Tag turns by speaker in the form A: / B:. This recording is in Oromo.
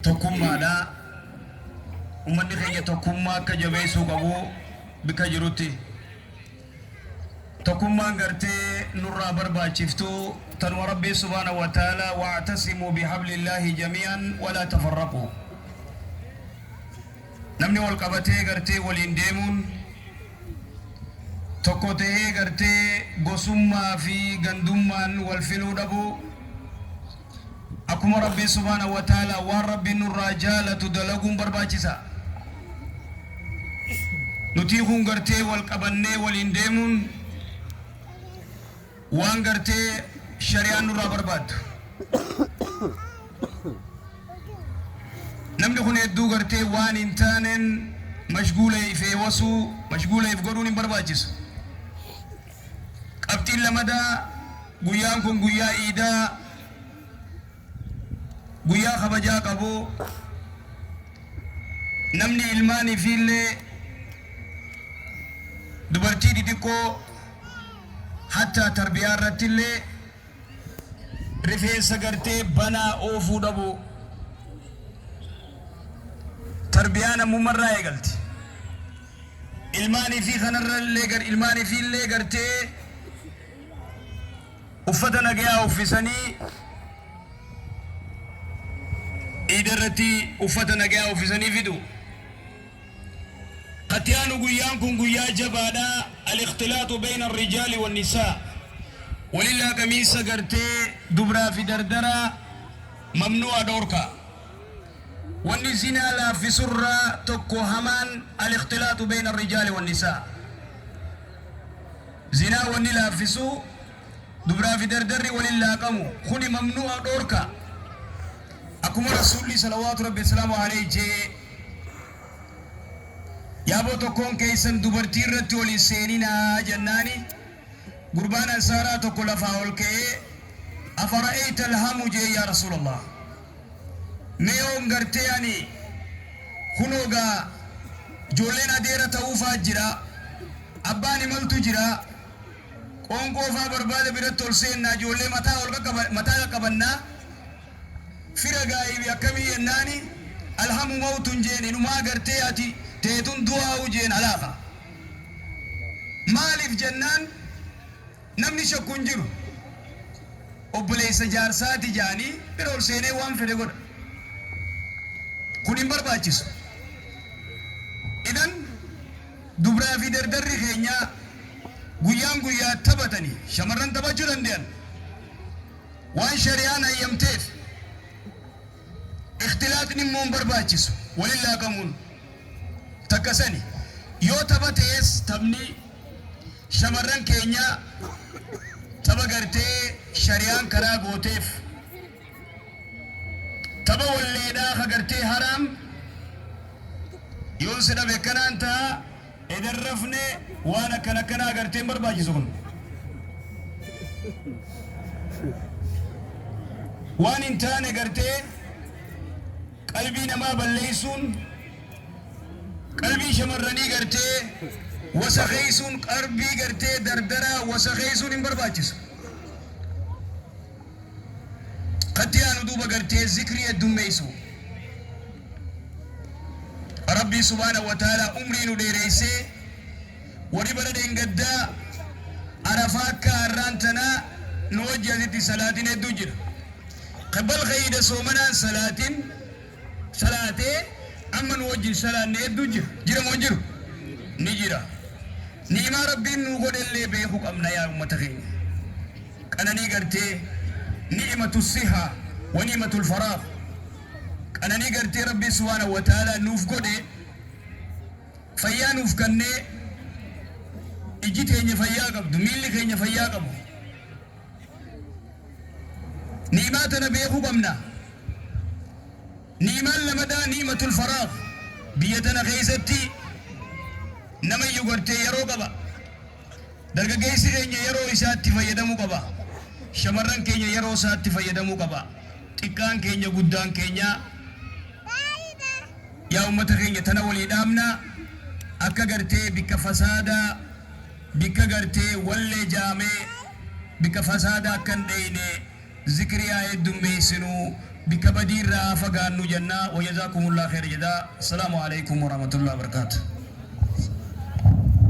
A: Tokkummaadha. Ummanni keenya tokkummaa akka jabeessuu qabu bikka jirutti. Tokkummaan gartee nurraa barbaachiftu tanuma Rabbiin subhaanahu wa ta'aalaa wa'tasimuu bihablillaahi jamii'an walaa tafarraquu. Namni wal qabatee gartee waliin deemuun tokko tahee gartee gosummaa fi gandummaan wal filuu dhabuu akkuma Rabbiin subhaanahu wa ta'aalaa waan Rabbiin nurraa jaalatu dalaguun barbaachisa. Nutii kun gartee wal qabannee waliin deemuun waan gartee shari'aan nurraa barbaaddu. Namni kun hedduu gartee waan hin taaneen mashguula if eewasuu, mashguula if godhuun hin barbaachisu. Qabxiin lamadaa guyyaan kun guyyaa iidaa, guyyaa kabajaa qabu, namni ilmaan ifiillee dubartii xixiqqoo hattaa tarbiyaa irrattillee rifeensa gartee banaa oofuu dhabuu. Tarbiyaan ammumarraa eegalti. Ilmaan ifii kanarrallee gar ilmaan ifiillee gartee uffata nagayaa uffisanii iida irratti uffata nagayaa uffisanii fidu. Katti aanu guyyaan kun guyyaa jabaadha. Al-ikhtilaaxu bayna ar-rijaali wan-nisaa. Walin laaqamiinsa gartee dubraa fi dardaraa mamnu'a dhoorka. Wanni zinaa laaffisurraa tokko hamaan al-ikhtilaaxu bayna ar-rijaali wan-nisaa. Zinaa wanni laaffisu dubraa fi dardarri walin laaqamu kuni mamnu'a dhoorka. Akkuma Rasuulli salawaatu rabbi wasalaamu alayhi jee yaaboo tokkoon keessan dubartii irratti ol hin seeninaa jennaani gurbaan ansaaraa tokko lafaa ol ka'ee afara'ayta alhamu jee yaa Rasuulallah. Mee yoon gartee ani kunoo gaa ijoolleen adeera ta'uufaa jira, abbaan imaltu jira, qoonqoofaa barbaada biratti ol seennaa ijoollee mataa ol qaqqaba mataa qaqqabannaa fira gaa'ibi akkamii jennaani alhamu mawtun jeen inumaa gartee ati teetun du'aa'u jeen alaafa. Maaliif jennaan namni shakku hin jiru. Obboleessa jaarsaati ja'anii bira ol seenee waan fedhe godha. Kun hin barbaachisu. Idan dubraa fi dardarri keenya guyyaan guyyaa taphatanii shamarran taphachuu dande'an. Waan shari'aan hayyamteef ikhtilaaxni immoo hin barbaachisu. Walin laaqamuun takka sani. Yoo tapha ta'es taphni shamarran keenya tapha gartee shari'aan karaa gooteef tapha walleedhaa ka gartee haraam yoon si dhabe akkanaan ta'a edan rafne waan akkana akkanaa gartee hin barbaachisu kun waan hin taane gartee qalbii namaa balleessuun Qalbii shamarranii gartee wasakeessuun qalbii gartee dardaraa wasakeessuun hin barbaachisu. Katti aanu duuba gartee zikrii heddummeessu. Rabbii subhaanahu wa ta'aalaa umrii nu dheereessee warri bara dheengaddaa Arafaa akka har'aan tanaa nu wajji asitti salaatin hedduu jira. Bal khayda soomanaan salaatin salaatee amma nu wajjin salaanne hedduu jira. Jira moo hin jiru? Ni jira. Ni'imaa Rabbiin nuu godhellee beekuu qabna yaa ummata keenya. Qananii gartee ni'imatu siha wa ni'imatul faraagh. Qananii gartee Rabbiin subhaanahu wa ta'aalaa nuuf godhe fayyaa nuuf kannee ijji teenya fayyaa qabdu, miilli keenya fayyaa qabu. Ni'imaa tana beekuu qabna. Ni'imaan lamadaa ni'imatul faraagh biyya tana keessatti namayyu gartee yeroo qaba. Dargaggeessi keenya yeroo isaatti fayyadamuu qaba. Shamarran keenya yeroo isaatti fayyadamuu qaba. Xiqqaan keenya guddaan keenya yaa ummata keenya tana walii dhaamna akka gartee bikka fasaadaa bikka gartee wallee jaamee bikka fasaadaa akka hin dheeyne zikrii haa heddummeessinu. Bikka badii irraa haa fagaannu jenna. Wajazaakumullah khayra jedha. Assalaamu alaikum warahmatullahi wabarakaatuh.